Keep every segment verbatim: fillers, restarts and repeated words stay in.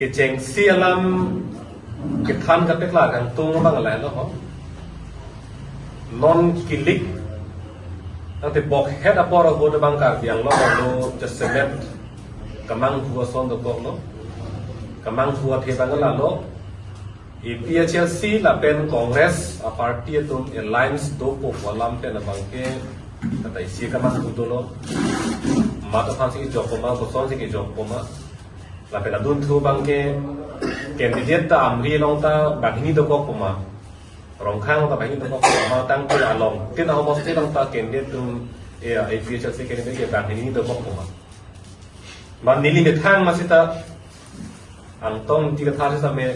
Kechengsi alam kethan kapeklar kangtung abang lahelo ho. Non kilik, nangte bokhet apor ahut abang Karbi Anglong arlo jasemet kemanghu ason dokoklo. Kemanghu athe abang lahelo. A P H L C lapen Congress a-party atum alliance dopo pu alam pen abangke kata isi kemanghu dolo. Mat aphansi kejok poma, kosonsi kejok poma. Lapen adunthu abangke candidate ta Amri along ta banghini dokok poma, Rongkhang ta banghini dokok poma, tangte along tin ahomosti along ta candidate atum, eh, A P H L C candidate ke banghini dokok poma. Ba neli methang ma seta Angtong Ingti kathar seta me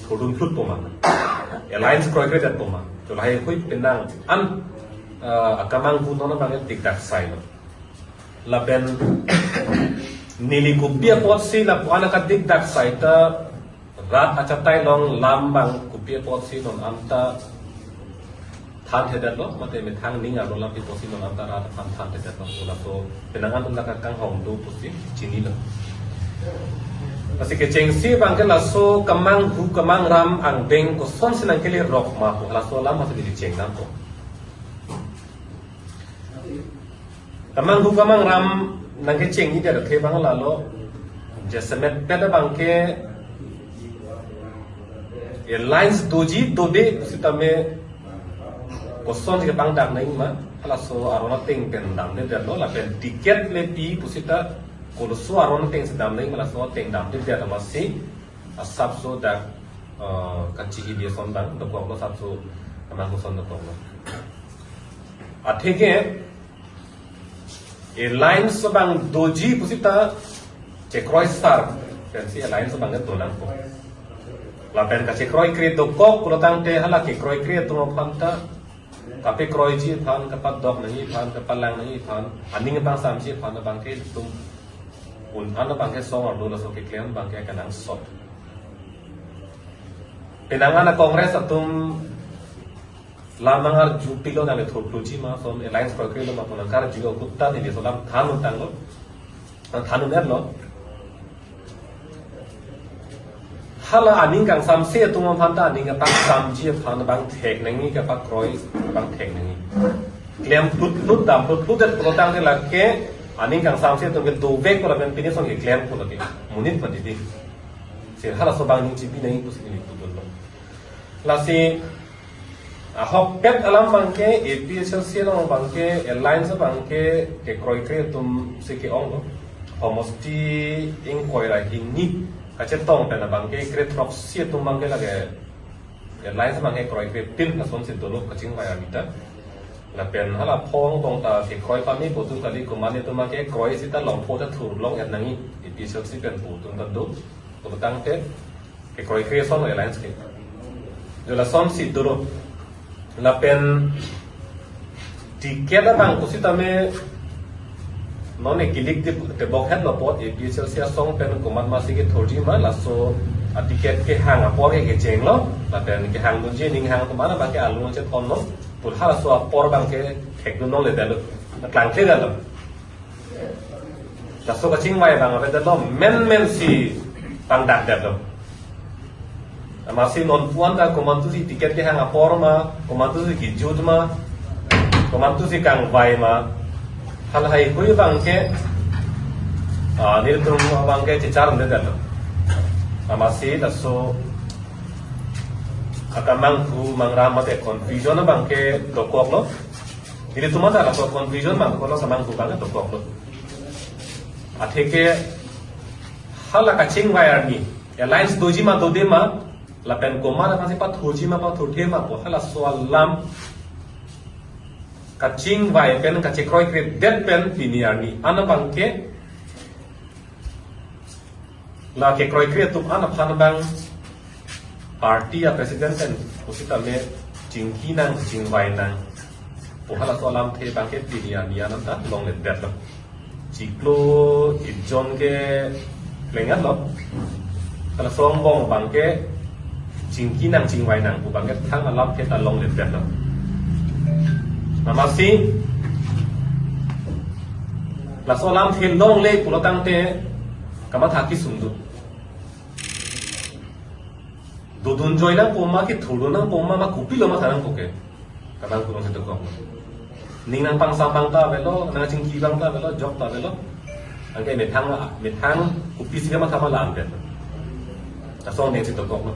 thurdun phlut poma, alliance kroikre det poma. Cho lahai hui penang an, eh, akemanghu non abang dikdak sailo. Lapen neli kopi apotsi lapu-an akadikdak sai ta rat achatai along lam abang kopi apotsi non anta thanthedetlo, mate methang ning arlo lam pi apotsi non anta rat aphan thanthedetlo. Laso penang an atum lake kanghong do pusi chinilo. Lasi kechengsi abangke laso kemanghu kemangram angdeng kosonsi nangkele rok ma pu laso alam masi neli cheng nangkok. Kemanghu kemangram nangkechengji det athe abang lahelo. Jasemet pet abangke alliance doji dode sitame kosonsi kepangdak nangji ma, halaso aron ateng pen damdedetlo, lapen ticket le pi pusita koloso aron atengsi dam nangji ma, laso ateng damdedet amatsi asapso dak, eh, kachihidi ason abang dokoklo, asapso kemanghu ason dokoklo. Atheke alliance abang doji pusita chekroisar pensi alliance abangke do nangkok. Lapen kachekroikre dokok pulo tangte hala kekroikre atum aphan ta kapekroiji aphan, kapadok nangji aphan, kapalang nangji aphan, aning abang samji aphan abangke itum un-an abangke song arlo laso keklem abangke kenangsot. Penang an a-Congress atum lam nangarju pilo, nangli thurphluji ma, lason alliance kroikrelo ma pu nangkarju ahut ta neli laso alam than-un tanglo. Than-un-etlo. Hala aning kangsamse atum aphan ta aning kapangsamji aphan abang thek nangji, kapakroi abang thek nangji. Klem phlut phlut, dam phlut phlut det pulo tangte lake aning kangsamse atum ke dovek pu lapen pine ason keklem pu lake monit mati dei. Si halaso abang ning chibi nangji pusi neli pudunlo. Lasi ahokpet alam abangke A P H L C along abangke alliance abangke kekroikre atumsi ke-onglo. Homosti ingkoi ra hini kachetong pen abangke kre throksi atum abangke lake alliance abangke kroikre tin lasonsi dolo kachingvai amita. Lapen hala phongo tong ta kekroi pame pu atum kali, komat atum abangke kroi seta longpo ta thurlong-et nangji, A P H L C pen pu atum ta do. Pu tangte kekroikre ason alliance ke. Jo lasonsi dolo. Lapen ticket abang pusitame non ekilik te, tebokhetlo apot A P H L C asong pen komat masi kethurji ma, laso a-ticket kehang apor ke kechenglo, lapen kehangdunji aning hang atum abangke alun chethonlo, pu halaso apor abangke thekdun longledetlo, klangthedetlo. Laso kachingvai abang avedetlo, menmensi pangdakdetlo. Amatsi non pu-an ta komantusi ticket kehang apor ma, komantusi kejut ma, komantusi kangvai ma, halahai hui abangke, ah, nelitum abangke checharledetlo. Amatsi laso akemanghu mangram mate confusion abangke dokoklo. Nelitum ta laso confusion abang dokoklo, kemanghu abangke dokoklo. Atheke hala kachingvai arni, alliance doji ma dode ma, lapen komat aphansi pathurji ma pathurthe ma pu halaso alam kachingvai pen kachekroikredet pen pini arni an abangke la kekroikre atum an aphan abang party a-president pen pusitame chingki nang chingvai nang pu halaso alamthe abangke pini arni an anta longledetlo. Chiklo ijon ke lengan lo. Halaso angbong abangke chingki nang chingvai nang pu abangke thang alamthe ta longledetlo. Amatsi laso alamthe longle pulo tangte kamatha kesung do. Dodun joinang poma, kethurdun nang poma, ma kopilo matha nangpo ke. Kadang kurang satu kok. Ning nangpangsam abang ta avelo, nangchingki abang ta avelo, jok ta avelo. Anke methang, methang kopisi kamatha ma lam pen. Lason ning si dokok ma.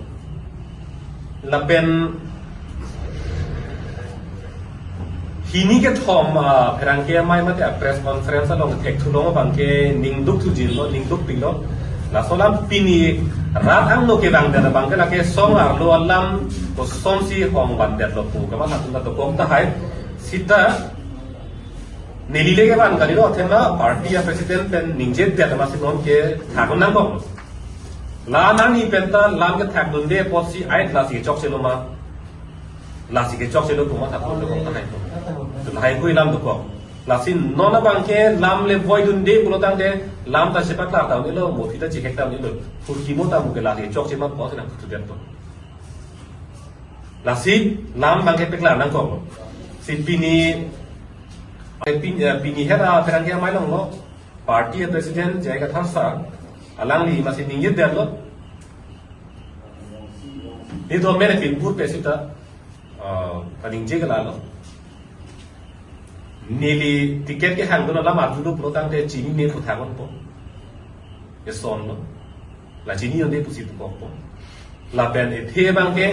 Lapen hini kethom, ah, pherangke amei mate, ah, press conference along thekthu long abang ke ning duk thujin lo, ning dukpik lo. Laso alam pini rat angno kevang dan abang ke lake song arlo alam kosonsi hong van det lo pu kamatha atum ta dokok tahai. Sita neli le kevan kali lo, athema party a-president pen ningje det amatsi non ke thak nangkok lo. La nangli pen ta lam kethakdunde apotsi ai lasi chokche lo ma. Lasi kechokche lo pu matha atum dokok tahai. Lahai hui lam dokok. Lasi non abang ke lam le voidunde pulo tangte lam ta chepaklar ta un-elo, mothi ta chihek ta un-elo. Phurkimo ta mu ke lasi chokche ma apotsi nangthu det to. Lasi lam abang ke paklar nangkok. Si pini, eh, pin-, eh, pini hera pherangke amei along lo. Party a-president J I Kathar sir, alangli amatsi ningje det lo. Nelitum mene pinpur pe sita, ah, kaningje ke lalo. Neli ticket kehangdun alam arjulo pulo tangte chinine pu thak ponpo. Eson lo. La chinidunde pusi dokokpo. Lapen ethe abang ke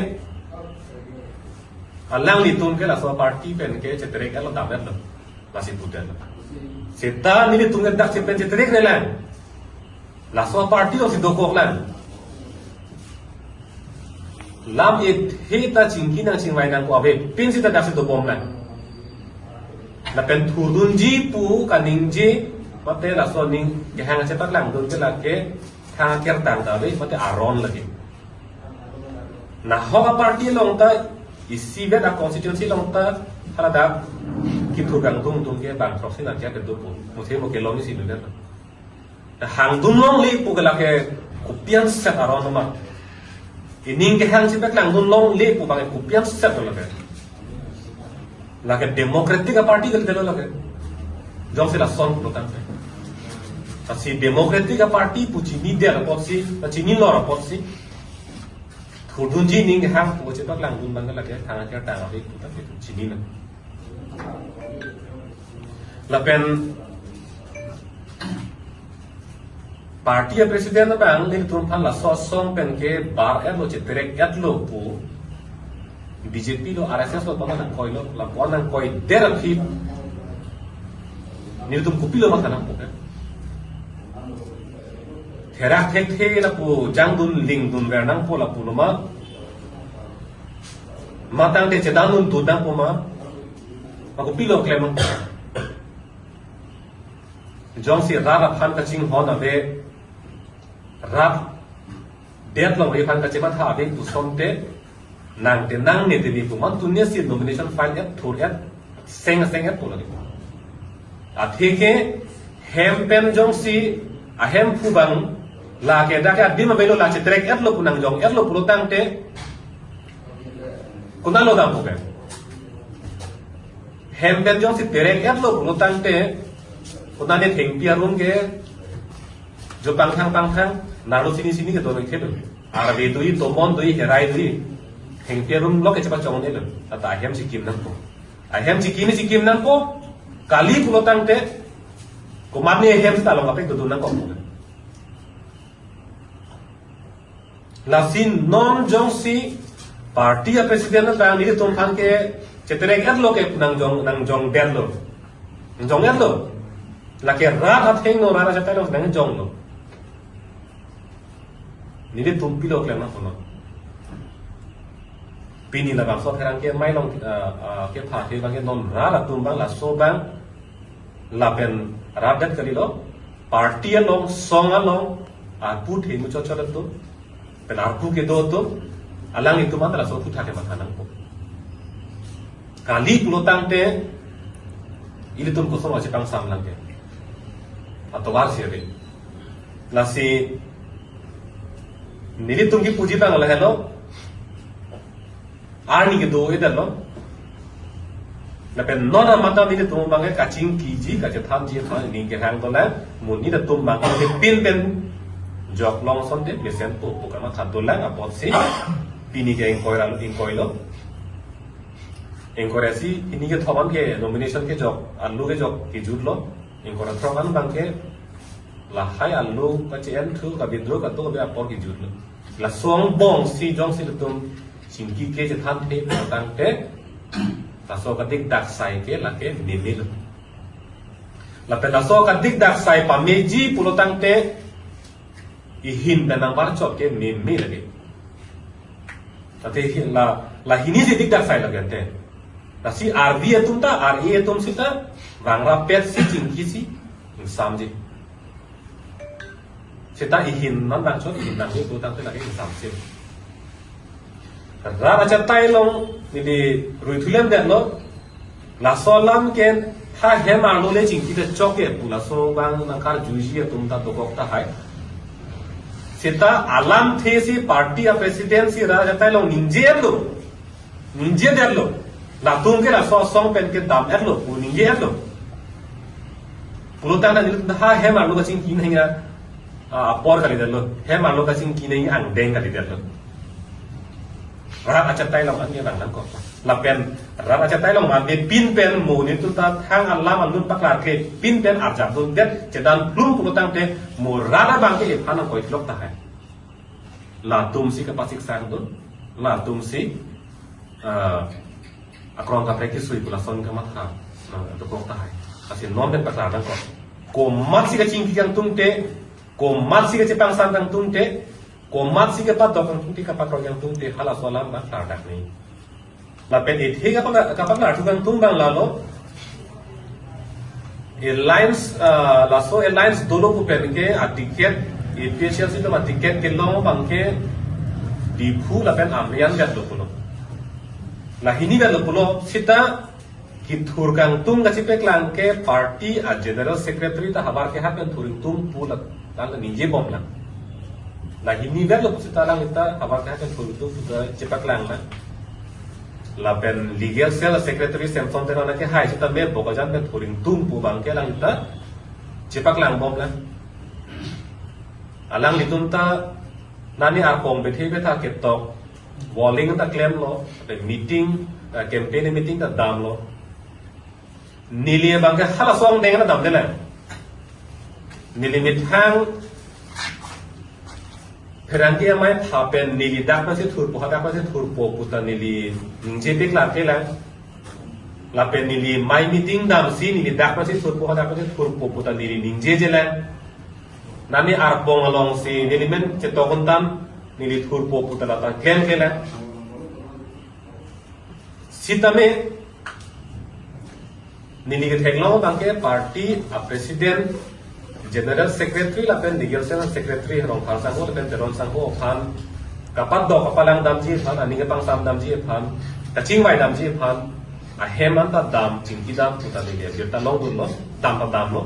alanglitum ke laso party pen ke cheterek lo, dam lo. Lasi pu det lo. Seta nelitum ke dak chepen cheterek relang. Laso party alongsi dokoklang. Lam ethe ta chingki nang chingvai nangkok avepin sita daksi dobomlang. Lapen thurdunji pu kaningje mate laso ning kehang chepaklangdun ke lake thang kertang ta ave mate aron lake. Nahok a-party along ta isivet a-constituency along ta haladak kithur kangdung atum ke bang throksi nangkep kedo pu. Muthe mo kelom isi ludet. Hangdun longle pu ke lake kopi anset aron ma. Ining kehang chepaklangdun longle pu abang kopi anset lo lake. Lake democratic a-party ke lo lake. Jongsi lason pulo tangte. Lasi democratic a-party pu chinidet apotsi, chinilo apotsi. Thurdunji ning kehang pu chepaklangdun abang lake thang kertang ave pu ta chinilo. Lapen party a-president abang nelitum aphan laso asong pen ke bar-et lo, cheterek-et lo pu B J P lo, R S S lo, pu nangkoi lo, lapu nangkoi der aphi nelitum kopilo matha nangpo ke. Therak thekthe lapu jangdun lingdun ver nangpo lapu lo ma. Matang te chedandun dun nangpo ma. Ma kopilo klem nang. Jongsi rat aphan kachinghon ave, rat det longri aphan kachematha ave pu asonte, nang te nangne te ni pu man tuni si nomination file-et, thur-et, seng seng-et pu lake. Atheke hem pen jongsi ahemphu abang lake dak ke adim avelo, la cheterek-et lo pu nangjong-et lo pulo tangte, konatlo dampo ke? Hem pen jongsi terek-et lo pulo tangte, konat ne thengpi arum ke jo pangthang pangthang, nalo sini sini kedo nang kedo. Arve dui, tomon dui, herai dui. Thengpi arum lo ke chepachong-un-elo. Ata ahem chikim nangpo. Ahem chikim chikim nangpo. Kali pulo tangte, komatne ahem sita along kaprek dodun nangkok. Lasi non jongsi party a-president abang nelitum aphan ke cheterek-et lo ke nangjong, nangjong-et lo. Nangjong-et lo. Lake rat athengno, rat achatai lo nangjong lo. Nelitum pilo klem nangpo non. Pini labangso pherangke amei along, ah, ah, kepha ke abang ke non rat atum abang, laso abang lapen rat det kalilo, party along, song along, arpu themu chot chot atum, pen arpu kedo atum, alanglitum anta laso aphuthak ke matha nangpo. Kali pulo tangte, ilitum koson achi pangsam lang ke. Atovar si ave. Lasi, nelitum kipuji abang lahelo, arni kedo-et lo. Lapen non amat ta nelitum abang ke kachingkiji, kachethanji aphan ning kehang dolang, monit atum abang ke pin pen joklong asonte mesenpo pu kamatha dolang apotsi Pini ke ingkoi ra lo, ingkoi lo. Ingkoi ra isi, pini kethom an ke nomination kejok, alu kejok kejut lo. Ingkoi ra throk an abang ke lahai alu kache-en thu, ka-withdraw katu, kabe apor kejut lo. Laso angbong si jongsi latum chingki kechethan the tangte, laso kadik dak sai ke lake meme lo. Lapen laso kadik dak sai pameji pulo tangte, ihin pen nangbarchot ke meme lake. Tate hi-, la, la hini si dik dak sai lake te. Lasi arvi atum ta, ar-e atum sita, vangrap pet si chingki si ingsamji. Sita ihin non nangchot, ihin nangji pu tangte lake ingsamji. Rat achatai along neli ruithulem detlo. Laso alam ke ha hem arlo le chingki ta chok ke pu laso abang nangkarjuji atum ta dokok tahai. Sita alamthe si party a-president si rat achatai along ningje-etlo. Ningje detlo. Latum ke laso asong pen kedam-etlo pu ningje-etlo. Pulo tangte nelitum ha hem arlo kachingki nangji, ah, apor kalidetlo. Hem arlo kachingki nangji angdeng kalidetlo. Rat achatai along an ke vang nangkok. Lapen rat achatai along an ke pin pen mo nelitum ta thang alam alun paklar ke pin pen arjap dundet chedan plum pulo tangte mo rat abang ke ephan nangkoi lok tahai. Latum si kapasiksang dun, latum si, ah, akrong kaprek kesui pu lason kamatha, ah, dokok tahai. Lasi non pen paklar nangkok. Komat si kachingki kangtung te, komat si kachepangsam kangtung te, komat si kapadok kangtung te, kapakroi kangtung te, halaso alam abang klardak nangji. Lapen ethe kapakla-, kapaklarthu kangtung abang lalo. Alliance, ah, laso alliance dolo pu pen ke a-ticket, APHLC atum a-ticket kelong abang ke Diphu lapen Amri an vetlo pulo. La hini vetlo pulo, sita kethur kangtung kachepaklang ke party a-general secretary ta havar kehat pen thur ingtung pu la, lang ningje bomlang. La hini vetlo pu sita lang ita havar kehat pen thur ingtung pu ta chepaklang na. Lapen legal cell secretary Samson Teron ke hai sita me Bokajan pen thur ingtung pu abang ke lang ita chepaklang bomlang. Alanglitum ta nani arpong bethe betha ketok, bowling ta klemlo, lapen meeting, eh, campaign meeting ta damlo. Neli abang ke halaso angdeng ta damdelang. Neli methang pherangke amei pha pen neli dak masi thurpo, hadak masi thurpo pu ta neli ningje peklar kelang. Lapen neli mei meeting damsi neli dak masi thurpo, hadak masi thurpo pu ta neli ningjejelang. Nani arpong alongsi neli men chetok untam, neli thurpo pu ta lata klem kelang. Sitame neli ketheklong abang ke party a-president, general secretary lapen legal cell secretary Rongphar sangho lapen Teron sangho aphan kapadok kapalang damji aphan, aning kepangsam damji aphan, kachingvai damji aphan, ahem anta dam, chingki dam pu ta neli birta longdunlo, dam ta damlo.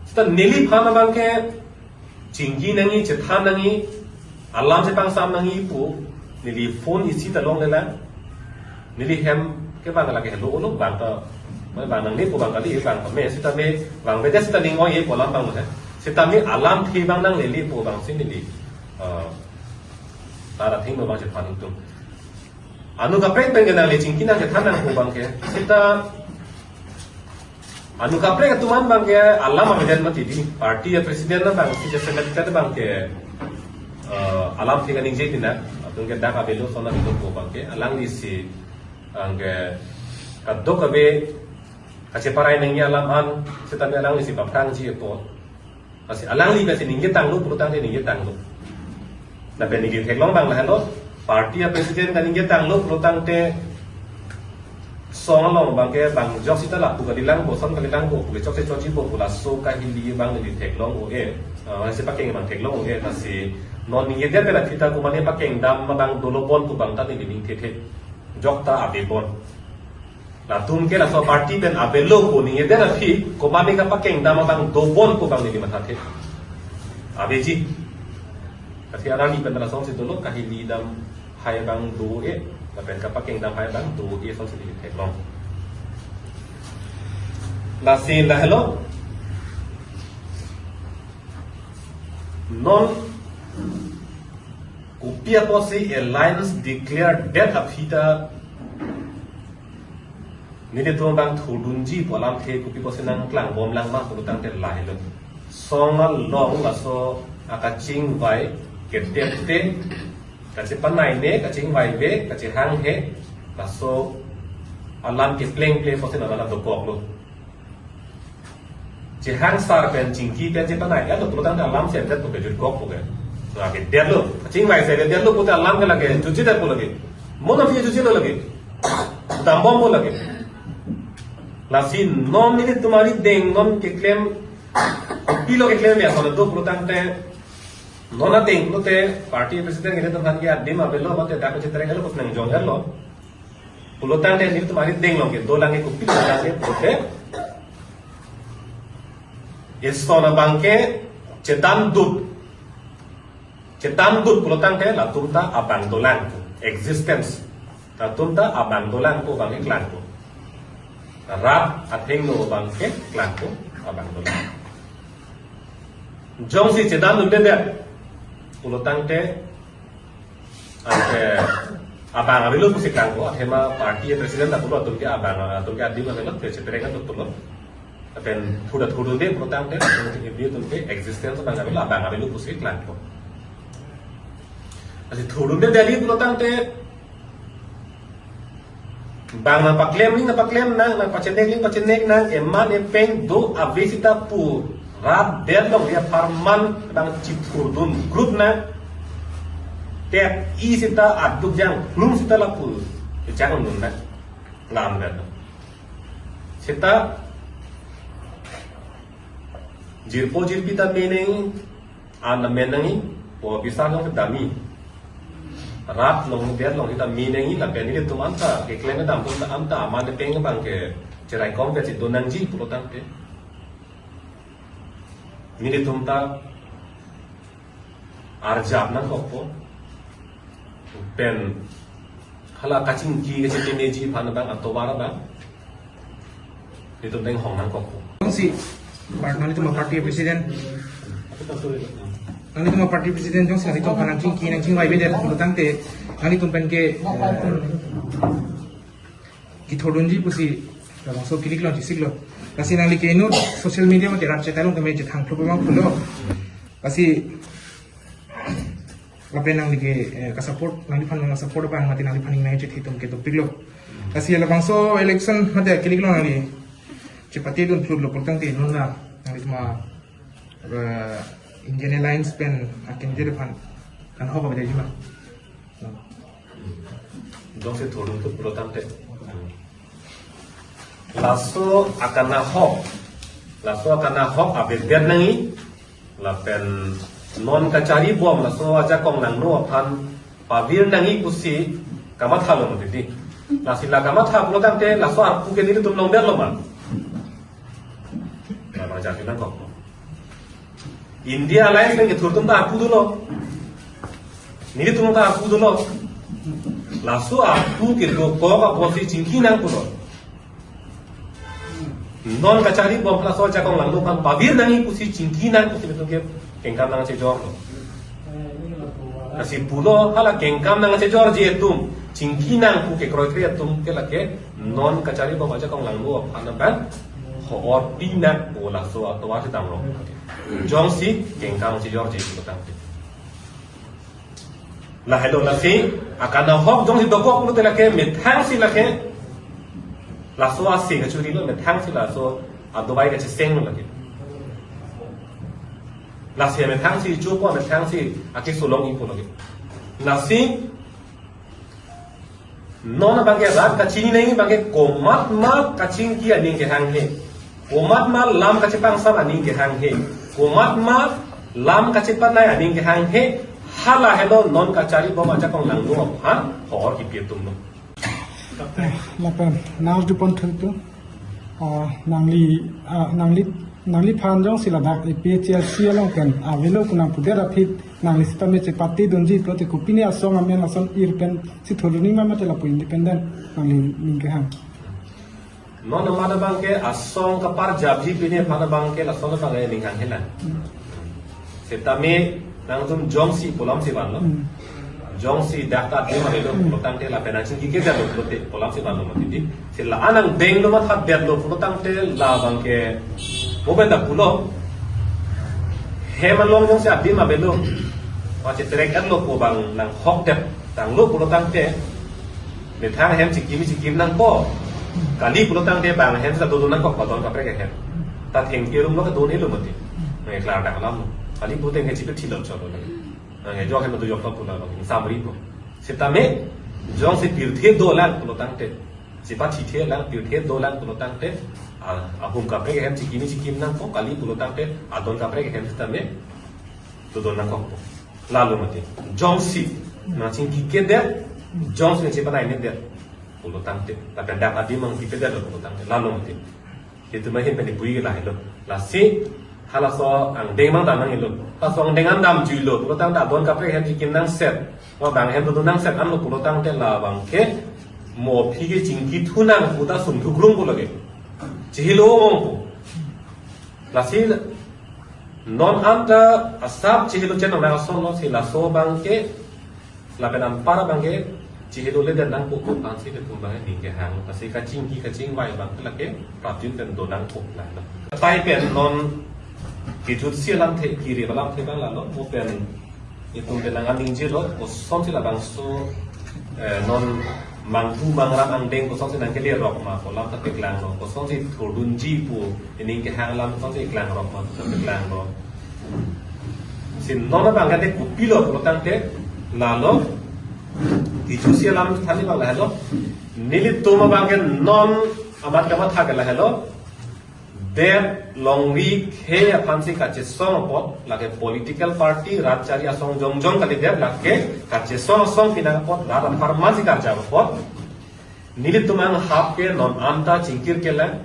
Sita neliphan abang ke chingki nangji, chethan nangji, alam chepangsam nangji pu neli phone isi ta longlelang. Neli hem ke abang lake helo ulo abang ta, mai abang nangne pu abang kali, abang ta me, sitame abang bede sita ning oi-e pu alam abang he. Sitame alamthe abang nanglele pu abangsi neli, eh, ta ra thengno abang chethan ingtung. Anut kaprek pen ke nangle chingki nang chethan nang pu abang ke. Sita anut kaprek atum an abang ke alam aveden mati di. Party a-president na abang si secretary abang ke, eh, alamthe kaningje tina. Atum ke dak avelo, son avelo pu abang ke. Alangli si abang ke kadokave kacheparai nangji alam an sitame alangli si paphrangji apot. Lasi alangli pensi ningje tanglo pulo tangte ningje tanglo. Lapen neli theklong abang lahelo, party a-president kaningje tanglo pulo tangte song along abang ke bang jok sita lapu kalilang bo, son kalilang bo, pu ke chokche choji bo pu laso kahili abang neli theklong un-e. Ah, lasi pakeng abang theklong un-e, lasi non ningjedet pen aphi ta komatne pakeng dam abang dolo bon pu abang ta neli ning thethe. Jok ta ave bon. Latum ke laso party pen avelo pu ningjedet aphi, komatne kapakeng dam abang do bon pu abang neli mathathe. Aveji. Kasi arani pen lasonsi dolo, kahili dam hai abang do-e, lapen kapakeng dam hai abang do-e, sonsi neli theklong. Lasi lahelo. Non Kopi apotsi alliance declare det aphi ta nelitum abang thurdunji pu alamthe kopi apotsi nangklangbomlang ma pulotangte lahelo. Song along laso akachingvai ketepte, kachepanaine, kachingvaive, kachehanghe, laso alam keplengple apotsi nangla dokoklo. Chehang sar pen chingki pen chepanai, ya to pulotangte alam semdet pu ke jutkok pu ke. So, akedetlo, kachingvai si akedetlo pute alam ke lake jutjedet pu lake. Mo aphi jutjelo lake. Dambompo lake. Lasi non nelitum arideng non keklem, kopilo keklem ya, so do pulotangte non ateng pulote party president nelitum aphan ke adim avelo mate dak chetereng lo pus nangjonghelo. Pulotangte nelitum arideng along ke dolang ke kopilo dolang ke pulote, eson abang ke chetandut. Chetandut pulotangte latum ta abang dolang pu, existence. Latum ta abang dolang pu abang ke klangpo. Rat athengno abang ke klangpo, abang dolang. Jongsi chetandundedet pulotangte, ante abang avelo pusi klangpo, athema party president apulo atum ke abang, atum ke adim avelo, te chetereng atum pulo. Lapen thurda thurdunde pulotangte, atum ke existence abang avelo, abang avelo pusi klangpo. Lasi thurdunde Delhi pulotangte, bang nangpaklem ning nangpaklem nang, nangpachenek ning pachenek nang, eman epeng do ave sita pu, rat det along dia parman bang chithurdun group nang, tep-i sita aduk jang plum sita lapu, kechang nun nang, lam det. Sita jirpo jirpi ta meneng, an menengi, po bisa nang dami. Rat along, det along sita menengi, lapen nelitum anta keklem dam atum ta anta aman epeng abang ke cheraikom ke chidon nangji pulotangte, nelitum ta arjap nangkokpo. Pen hala kachingki kachetemeji aphan abang atovar abang nelitum tenghong nangkokpo. Jongsi, par-, nanglitum party president, nanglitum party president jongsi nanglitum aphan nangchingki nangchingvaivedet pulotangte, nanglitum pen ke, eh, kithurdunji pusi labangso kilik long chisiklo. Lasi nangli ke inut social media mate rat chetai along keme chethang thlup abang pulo. Lasi lapen nangli ke, eh, kasupport, nangliphan nangsupport abang mate nangliphan nang chethe atum ke dopiklo. Lasi labangso election mate kilik long nangli chepatedun thlup lo pulotangte non la nanglitum, eh, Indian Alliance pen akin jere aphan kan hok avedet jima. Jongsi thurdun tu pulotangte, laso akanahok, laso akanahok avedet nangji, lapen non kacharibom laso ajakong langno aphan pavir nangji pusi kamathalo mati di. Lasi la kamatha pulotangte laso arpu ke nelitum longdetlo ma? Labang jati nangkok. India Alliance pen kethur atum ta arpu dolo. Nelitum ta arpu dolo. Laso arpu kedokok apotsi chingki nang pulo. Non kacharibom laso ajakong langno aphan pavir nangji pusi chingki nang pusi nelitum ke kengkam nangchejorlo. Lasi pulo hala kengkam nangchejorji atum, chingki nang pu kekroikre atum ke lake non kacharibom ajakong langno aphan abang ho-or pi nang pu laso atovar si damrong. Jongsi kengkam chejorji pulotangte. Lahelo lasi, akanahok jongsi dokok pulote lake, methangsi lake, laso ase kachurilo, methangsi laso adovai kachesenglo lake. Lasi methangsi chopo, methangsi akeso longji pu lake. Lasi, non abang ke rat kachini nangji abang ke komatma kachingki aning kehanghe. Komatma lam kachepangsam aning kehanghe. Komatma lam kachepanai aning kehanghe. Hala helo non kacharibom ajakong langno aphan ho-or kipi atumlo. Lapen nang jutpon thuntu. Ah, nangli, ah, nangli, nangliphan jongsi ladak A P H L C along pen avelo pu nangpudet aphi nangli sitame chepatedunji pulote kopine asong amen ason ir pensi thurdun nangji ma mate lapu independent nangli ning kehang? Non amat abang ke asong kaparjapji pine aphan abang ke lason abang ke ning hanghe lang. Sitame nangtum jongsi pu alamsi vanlo. Hmm. Jongsi dak ta adim avelo pulo tangte lapen nangchingki ke jalo pulote pu alam si vanlo mati di. Si la-an angdeng lo matha detlo pulo tangte labang ke mo pen ta pulo. Hem along jongsi adim avelo, ma cheterek etlo pu abang nanghok det tanglo pulo tangte, methang hem chikimi chikim nangpo. Kali pulo tangte bang hem ta dodun nangkok, adon kaprek ahem. Ta thengpi arum lo kedun-elo mati. Nang klar dak alam lo. Kali pulo tangte chipet thilot cholo. Nang jok hem tu jok lo pu labang samri po. Sitame jongsi pirthe dolang pulo tangte, chepathithe lang, pirthe dolang pulo tangte, a, ahum kaprek ahem chikimi chikim nangpo, kali pulo tangte, adon kaprek ahem sitame dodun nangkokpo. Lalo mati. Jongsi nangchingki ke det, jongsi nangchepanai ne det pulo tangte, lapen dak adim nangpipe detlo pulo tangte, lalo mati. Itum ahin pen ipui lahelo. Lasi halaso angdeng abang dam nangjilo. Laso angdeng an damjuilo pulo tangte adon kaprek ahem chikim nangset, ma bang hem dodun nangset anlo pulo tangte labang ke mo aphi ke chingki thu nang pu ta sum thukrung pulo ke. Chihelo ong pu. Lasi non anta asap chihelo chen nang asonlo, si laso abang ke lapen anpar abang ke chihelo le den nangpo pu aphansi itum abang ke ning kehang. Lasi kachingki kachingvai abang ke lake prapjin pen do nangpo lalo. Tai pen non kejutsi alamthe, kiri alamthe abang lalo, mo pen itum pen nang aning jelo, kosonsi labangso, eh, non manghu mangram angdeng kosonsi nangkele rok ma pu alam ta peklanglo, kosonsi thurdunji pu ining kehang alam kosonsi klangrok ma pu peklanglo. Si non abang ke kopilo pulo tangte lalo, kejutsi alamthe abang lalo. Nelitum abang ke non amat kamatha ke lahelo. Det longri khei aphansi kachesong apot, lake political party, rat chari asong jongjong kalidet, lake kachesong asong pinang apot, rat apharman si karjap apot. Nelitum anghap ke non anta chingkir kelang.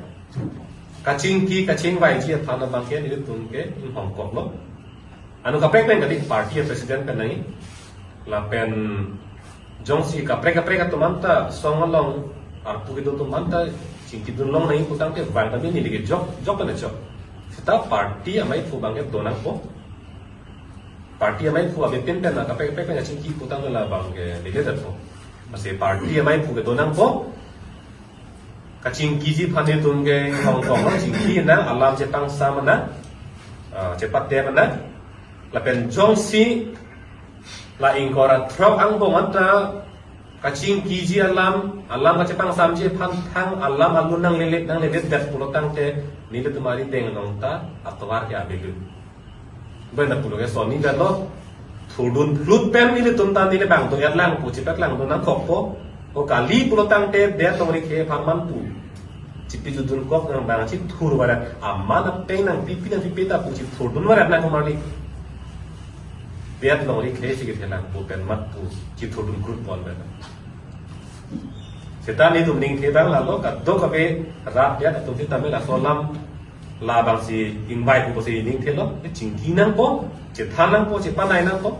Kachingki kachingvaiji aphan abang ke nelitum ke inghongkoklo. Anu kaprek pen kali party a-president pen nai. Lapen jongsi kaprek kaprek atum anta song along arpu kedo atum anta chingkidun long nai pu tangte bang kami neli ke jok, jok pen jok. Seta party amaiphu abang ke do nangpo. Party amaiphu abepin pen kaprek kaprek pen chingki pu tangte labang ke neli det po. Masi party amaiphu ke do nangpo. Kachingkiji aphan itum ke hongkong lo, chingki nang, alam chepangsam nang, ah, chepatep nang. Lapen jongsi la ingkoi ra throk angbong anta kachingkiji alam, alam kachepangsamji aphan thang alam alun nanglele, nangledet det pulo tangte nelitum arideng along ta atovar ke avelo. Benda pulo ke soni kan lo. Thurdun phlut pen nelitum ta neli bang do-et lang pu, chipet lang do nangkokpo. O kali pulo tangte det longri khei apharman pu. Chipi judun kok nang bang chithur varet. Aman apeng nangpipi nangpipi ta pu chithurdun varet nang komarli. Det longri khei si kethe nang pu pen mat pu chithurdun krut pon pen. Seta nelitum ningthe abang lalo, kadokave rat det atum sitame laso alam labangsi ingvai pu pusi ningthelo, chingki nangpo, chethan nangpo, chepanai nangpo.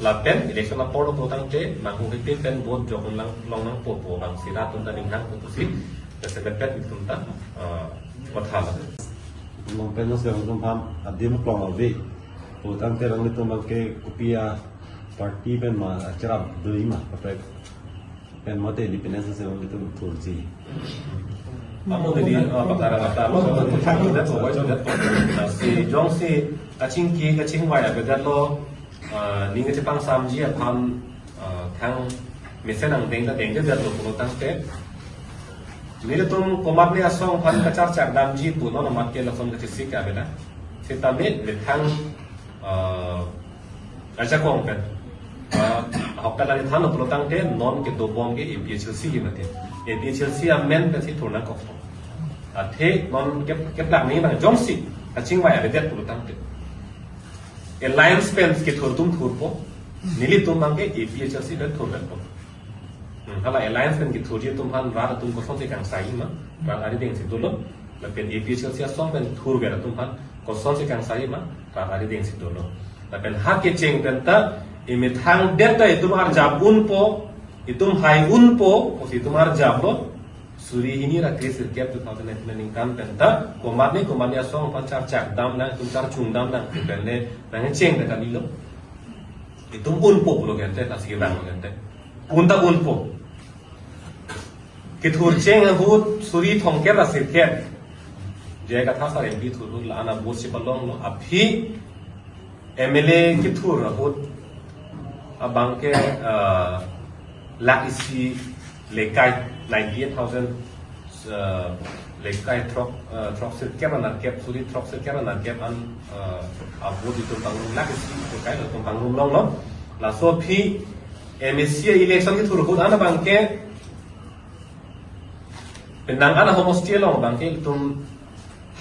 Lapen election apor lo pulo tangte manghu hite pen vote jok lang long nangpo pu abangsi rat atum ta ninghang pu pusi, jasemet pen itum ta, ah, mathalo. Long pen no se atum aphan adim klong ave. Pulo tangte nanglitum abang ke kopi a-party pen ma acherap do-i ma kaprek pen mate independence se nanglitum thurji. Amo tadi, ah, pakara kata lo, lo, lo, lo, lo, lo, lo, lo, si jongsi kachingki kachingvai avedetlo, ah, ning kachepangsamji aphan, ah, thang mesen angdeng ta dengdedetlo pulo tangte, nelitum komatne asong aphan kacharchak damji pu non amat ke lason kachesik avena. Sitame methang, ah, ajakong pen, ah, ahok ta lagi thanlo pulo tangte non kedobom ke A P H L C ke mati. A P H L C amen pensi thur nangkokpo. Athe non ke, keplak ni nang jongsi kachingvai avedet pulo tangte, alliance pen kethur atum thurpo, nelitum abang ke A P H L C pen thurpo. Hmm, hala alliance pen kethurji atum aphan rat atum kosonsi kangsai ma, rat arideng si dolo. Lapen A P H L C asong pen thurver atum aphan kosonsi kangsai ma, rat arideng si dolo. Lapen ha kecheng pen ta, imethang det ta itum arjap unpo, itum hai unpo, pusi itum arjaplo. Suri hini ra kre sirkep two thousand nineteen aningkan pen ta, komatne komatne asong aphan charchak dam nang, itum charchung dam nang, pen le nangcheng ta kalilo. Itum unpo pulo kente, lasi kevanglo kente. Un ta unpo. Kethur cheng ahut suri thomkep ra sirkep. J I Kathar sir M P thur ahut la-an a-vote si palonglo. Aphi M L A kethur ahut abangke, ah, lakh isi lekai, ninety-eight thousand, ah, lekai throk, ah, throksirkep ra nerkep, suri throksirkep ra nerkep an, ah, a-vote itum pangrum, lakh isi lekai lo itum pangrum longlo. Laso aphi M A C election kethur ahut an abangke penang an ahomosti along abangke itum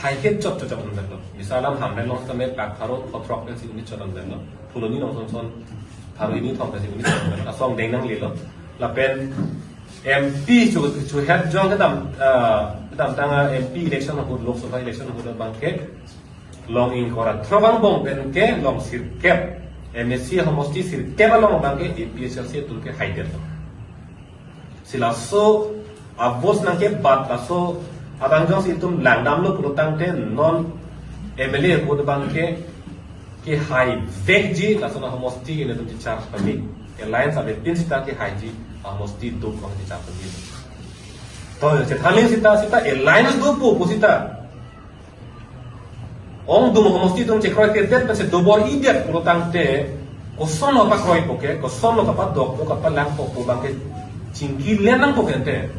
haihet chot chot chot damdetlo. Misa alam Hamren along tame pak pharo phongo throk pensi unit chot damdetlo. Phuloni along son son pharo hini thom pensi unit chot damdetlo. Asong deng nanglelo. Lapen M P chu, chu het jong kedam, ah, kedamtang a-M P election ahut, Lok Sabha election ahut abangke long ingkoi ra throk angbong penke long sirkep, M A C ahomosti sirkep along abangke A P H L C atum ke haidetlo. Si laso a-vote nangkebat, laso abang jongsi itum langdamlo pulotangte non M L A ahut abangke kehaivekji, laso na homosti ke netum chechar pame. Alliance avepin seta kehaiji ahomosti do ko chechar pame. To chethan aling seta, seta alliance dopo pu seta ongdung homosti atum chekroikredet pensi dobor-idet pulotangte kosonlo pakroipo ke, kosonlo kapadokpo, kapalangpo pu abangke chingki le nangpo kente.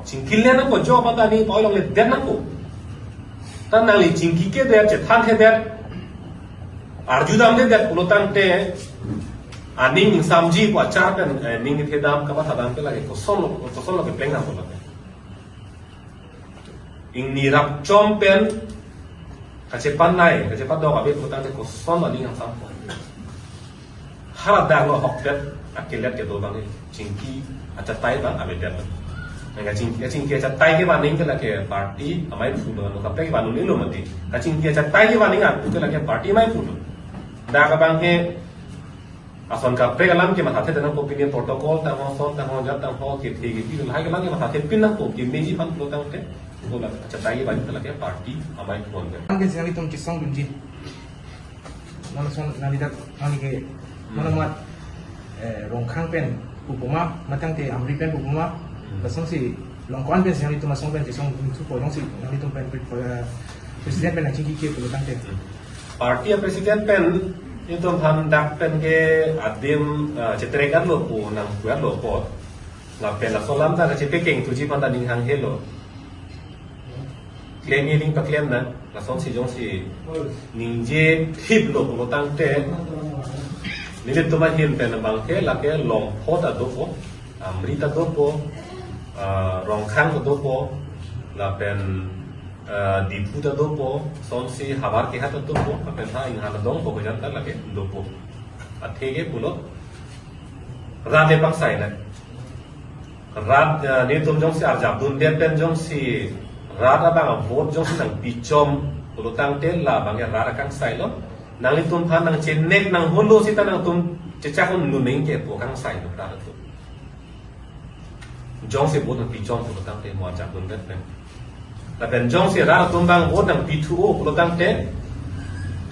Chingki le nangpo, jo pata ni pa-oi longledet nangpo. Ta nangli chingkikedet, chethanthedet, arjudamdedet pulotangte aning samji pu achar pen, eh, ning thedam kapathadam ke lake kosonlo, kosonlo kepleng nangpo lake. Ingni rapchom pen kachepanai, kachepadok ave pulotangte koson aning angsampo. Haladak lo ahokpet akelet kedo abang chingki achatai abang avedet. Nang kachingki, kachingki achatai kevan aning ke lake party amei phulo, no kaprek kevan un-elo mati. Kachingki achatai kevan aning arpu ke lake party amei phulo. Dak abangke ason kaprek alam ke mathathe nangpo, pine protocol tangho, son tangho, jat tangho, kethe kethe, lahai ke alam ke mathathepin nangpo, kemeji aphan pulotangte, ko la achatai kevan ke lake party amei phon ke. Anke si nanglitum kesongdunji. Mano son nangli dak, nangli ke, mano mat, eh, Rongkhang pen pupo ma, matangte Amri pen pupo ma, Hmm. lasonsi Longkon pen si nanglitum asong pen kesongdun thupo, jongsi nanglitum pen pre-, eh, president pen nangchingkike pulotangte. Party a-president pen itum aphan dak pen ke adim, eh, chetrek-etlo pu nangpu-etlo apot. Lapen laso alam ta kachepekeng thuji aphan ta ning hanghelo. Klem ining paklem nang, lasonsi jongsi ningje thiplo pulotangte, nelitum ahin pen abangke lake Longpho ta dopo, Amri ta dopo, ah, Rongkhang ta dopo, lapen, ah, Diphu ta dopo, sonsi havar kehat ta dopo, lapen ha inghan adong po kejan ta lake dopo. Atheke pulo, rat le pangsai nang. Rat, eh, netum jongsi arjapdundet pen jongsi rat abang a-vote jongsi nangpichom pulotangte labangke rat akangsailo. Nanglitum aphan nangchenek nangholo seta nangtum chechak un-un nangji ke pu akangsailo rat atum. Jongsi vote nangpichom pulotangte mo arjapdundet pen. Lapen jongsi rat atum abang vote nangpithu-o pulotangte,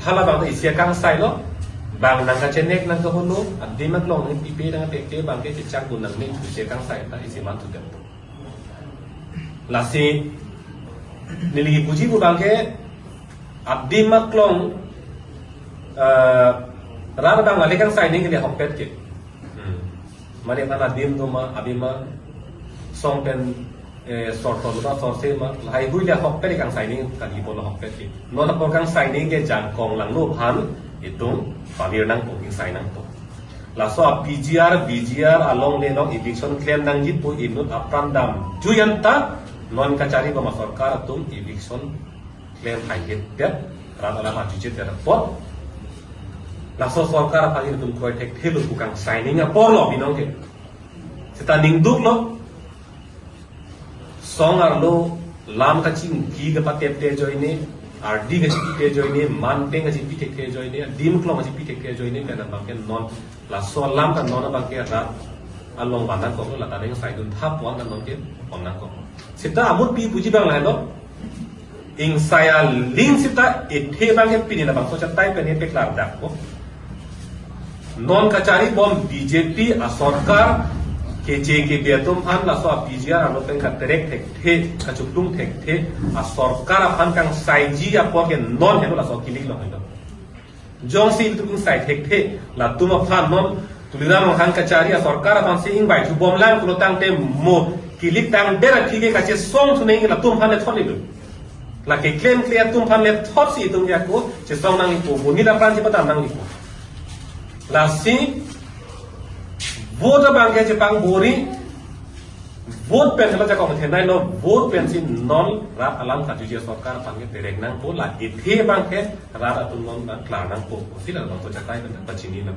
halabang ta isi akangsailo, bang nangkachenek nangkaholo, adim aklong nangpipe nangpeke abangke chechakdun nangne isi akangsai ta isi manthudet. Lasi neli puji pu abangke adim aklong, eh, rat abang le kangsai nangji ke le ahokpet ke. Hmm. Mane aphan adim do ma, abima song pen, eh, sorthon ma, sorse ma, lahai hui le ahokpet kangsai nangji, kali pon ahokpet ke. Non apor kangsai nangji ke jangkong langno aphan itum pavir nangpo, ingsai nangpo. Laso a-P G R, V G R along le along eviction klem nangji pu inut apran damjui anta non kachari bom asorkar atum eviction klem haihet det, rat alam arjujet det apot. Laso sorkar aphan itum kroi thekthe lo pu kangsai nangji apor lo binong ke. Seta ningduk lo. Song arlo lam kachingki kapatepte ajoine, ardi kachipite ajoine, manpeng kachipi thekthe ajoine, adim aklong kachipi thekthe ajoine, pen abangke non laso alam ta non abangke rat along van nangkoklo, lata neng saidun thap wan ta non ke pon nangkok. Seta amut pi puji abang lahenlo. Ingsai aling seta ethe abangke pini labangso achatai pen epeklar dakpo. Non kachari bom B J P asorkar, keche kebe atum aphan laso a P G R ano pen katerek thekthe, kachukdung thekthe, asorkar aphan kangsaiji apor ke non helo laso kilik lo helo. Jongsi itum sai thekthe, latum aphan non Tuliram Ronghang kachari asorkar aphan si ingbai thu bomlang pulo tangte mo kilik tang der akhei ke kachesong thuneng latum aphan le thot lo. La keklemkle atum aphan le thot si itum ke ako chesong nangpo, boni la pran chepadam nangpo. Lasi vote abang ke chepang bori, vote pen helo jakong thenei lo, vote pensi non rat alam kachiji asorkar aphan ke terek nangpo, la ethe abang ke rat atum non abang klar nangpo. Si labangso achatai pen pachini lo.